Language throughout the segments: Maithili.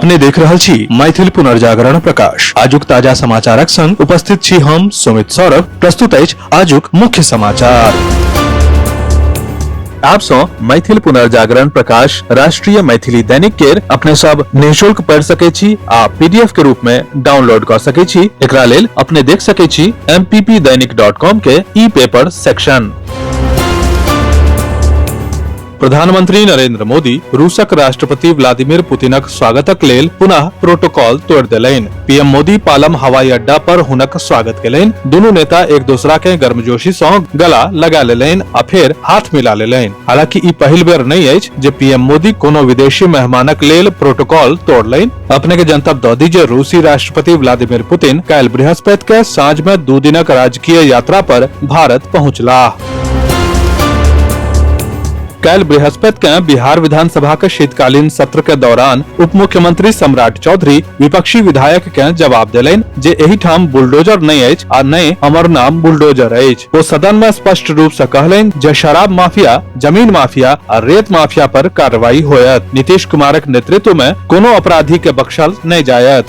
अपने देख रहल छी मैथिल पुनर्जागरण प्रकाश। आजुक ताजा समाचारक संग उपस्थित छी हम सुमित सौरभ। प्रस्तुत अछि आजुक मुख्य समाचार। आप सौ मैथिल पुनर्जागरण प्रकाश राष्ट्रीय मैथिली दैनिक केर अपने सब निःशुल्क पढ़ सके छी आ पीडीएफ के रूप में डाउनलोड कर सके छी। एकरा लेल अपने देख सके छी mppdainik.com के ई पेपर सेक्शन। प्रधानमंत्री नरेंद्र मोदी रूसक राष्ट्रपति व्लादिमीर पुतिनक स्वागतक लेल पुनः प्रोटोकॉल तोड़ देलनि। पीएम मोदी पालम हवाई अड्डा पर हुनक स्वागत केलनि। दुनू नेता एक दोसरा के गर्मजोशी सँ गला लगा लेलनि आ फेर हाथ मिला लेलनि। हालांकि ई पहिल बेर नहि अछि जे पीएम मोदी कोनो विदेशी मेहमानक लेल प्रोटोकॉल तोड़लनि। अपने के जनतब दऽ दी जे रूसी राष्ट्रपति व्लादिमीर पुतिन काल्हि बृहस्पति के साँझ में 2 दिनक राजकीय यात्रा पर भारत पहुंचलाह। काल्हि बृहस्पति के बिहार विधानसभा के शीतकालीन सत्र के दौरान उप मुख्यमंत्री सम्राट चौधरी विपक्षी विधायक के जवाब देलनि जे एहि ठाम बुलडोजर नहि अछि आ नहि हमर नाम बुलडोजर अछि। ओ सदन में स्पष्ट रूप से कहलनि जे शराब माफिया, जमीन माफिया आ रेत माफिया पर कार्रवाई होयत। नीतीश कुमारक नेतृत्व में कोनो अपराधी के बख्शल नहि जायत।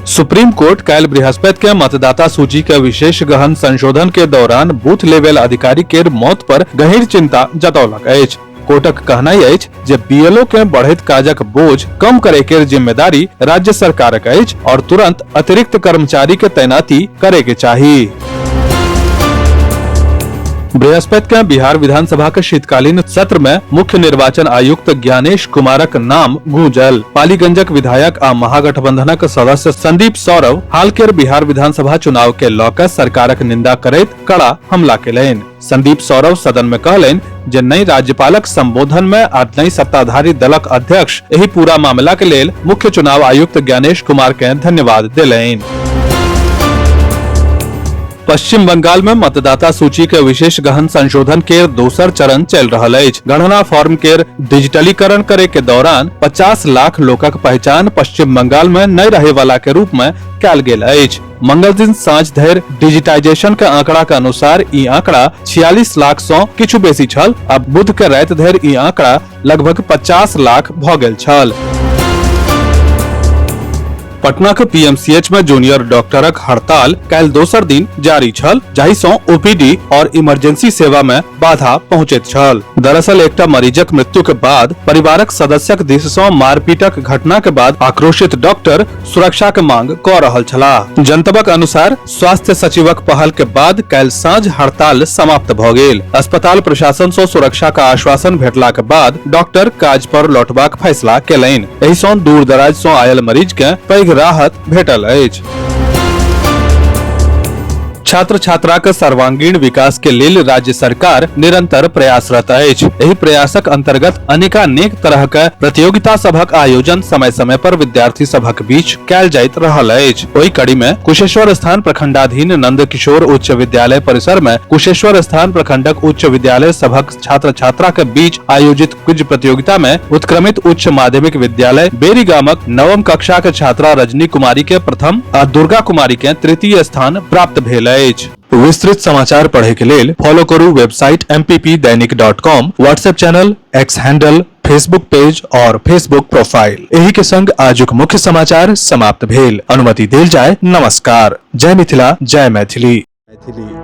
सुप्रीम कोर्ट काल्हि बृहस्पति के मतदाता सूची के विशेष गहन संशोधन के दौरान बूथ लेवल अधिकारी के मौत पर गहीर चिंता जतौलक अछि। कोर्टक कहनाइ अछि जे बीएलओ के बढ़ैत काजक बोझ कम करे के जिम्मेदारी राज्य सरकारक अछि और तुरंत अतिरिक्त कर्मचारी के तैनाती करे के चाही। बृहस्पति के बिहार विधानसभा के शीतकालीन सत्र में मुख्य निर्वाचन आयुक्त ज्ञानेश कुमारक नाम गूंजल। पालीगंजक विधायक आ महागठबंधनक सदस्य संदीप सौरभ हाल के बिहार विधानसभा चुनाव के लऽ कऽ सरकारक निंदा करैत कड़ा हमला केलनि। संदीप सौरभ सदन में कहलनि जे नहि राज्यपालक संबोधन में आ नहि सत्ताधारी दलक अध्यक्ष एहि पूरा मामला के लेल मुख्य चुनाव आयुक्त ज्ञानेश कुमार के धन्यवाद देलनि। पश्चिम बंगाल में मतदाता सूची के विशेष गहन संशोधन के दोसर चरण चल रहल अछि। गणना फॉर्म के डिजिटलीकरण करे के दौरान 50 लाख लोकक पहचान पश्चिम बंगाल में नहि रहे वाला के रूप में कयल गेल अछि। मंगल दिन साँझ धरि डिजिटाइजेशन के आंकड़ा के अनुसार ई आंकड़ा 46 लाख सँ किछु बेसी छल आ बुध के राति धरि ई आंकड़ा लगभग 50 लाख भ गेल छल। पटना के पीएमसीएच में जूनियर डॉक्टरक हड़ताल काल्हि दोसर दिन जारी छल, जाहि सँ ओपीडी और इमरजेंसी सेवा में बाधा पहुंचैत छल। दरअसल एकटा मरीजक मृत्यु के बाद परिवारक सदस्यक दिस सँ मारपीटक घटना के बाद आक्रोशित डॉक्टर सुरक्षा के मांग क रहल छलाह। जनतबक अनुसार स्वास्थ्य सचिवक पहल के बाद काल्हि साँझ हड़ताल समाप्त भ गेल। अस्पताल प्रशासन सँ सुरक्षा का आश्वासन भेटलाक बाद डॉक्टर काज पर लौटबाक फैसला केलनि। एहि सँ दूर दराज सँ आयल मरीज के पैघ राहत भेटल अछि। छात्र छात्राक सर्वांगीण विकास के लेल राज्य सरकार निरंतर प्रयासरत अछि। एहि प्रयासक अंतर्गत अनेकानेक तरह के प्रतियोगिता सभक आयोजन समय समय पर विद्यार्थी सभक बीच कयल जाइत रहल अछि। ओहि कड़ी में कुशेश्वर स्थान प्रखंडाधीन नंद किशोर उच्च विद्यालय परिसर में कुशेश्वर स्थान प्रखंडक उच्च विद्यालय सभक छात्र छात्रा के बीच आयोजित क्विज प्रतियोगिता में उत्क्रमित उच्च माध्यमिक विद्यालय बेरीगामक नवम कक्षा के छात्रा रजनी कुमारी के प्रथम आ दुर्गा कुमारी के तृतीय स्थान प्राप्त भेल अछि। विस्तृत समाचार पढ़े के लेल फॉलो करू website mppdainik.com, WhatsApp channel, X handle, Facebook page और फेसबुक प्रोफाइल। एही के संग आजुक मुख्य समाचार समाप्त भेल। अनुमति देल जाय। नमस्कार। जय मिथिला, जय मैथिली। मैथिली।